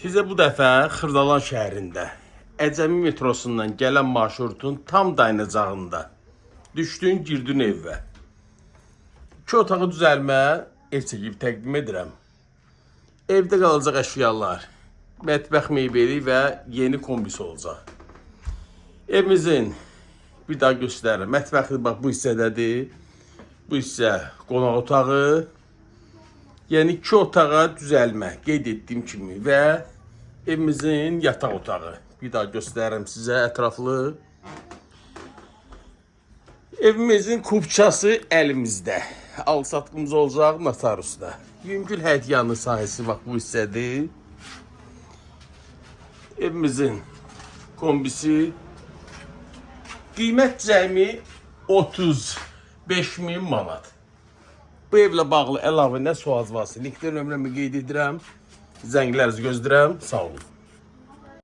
Sizə bu dəfə Xırdalan şəhərində Əcəmi metrosundan gələn marşrutun tam dayanacağında düşdün, girdin evə. İki otağı düzəlmə ev çəkib təqdim edirəm. Evdə qalacaq əşyalar, mətbəx mebeli və yeni kombisi olacaq. Evimizin bir daha göstərirəm. Mətbəxi bax bu hissədədir. Bu hissə qonaq otağı. Yəni iki otağa düzəlmə qeyd etdiyim kimi və evimizin yataq otağı. Bir daha göstərirəm sizə ətraflı. Evimizin kupçası əlimizdə. Al-satqımız olacaq notariusda. Yüngül həyət yanı sahəsi bax bu hissədir. Evimizin kombisi, qiymət cəmi 35 min manat. Bu evlə bağlı əlavə nə sual varsa, linkdə nömrəmi qeyd edirəm. Zənglərinizi gözləyirəm. Sağ olun.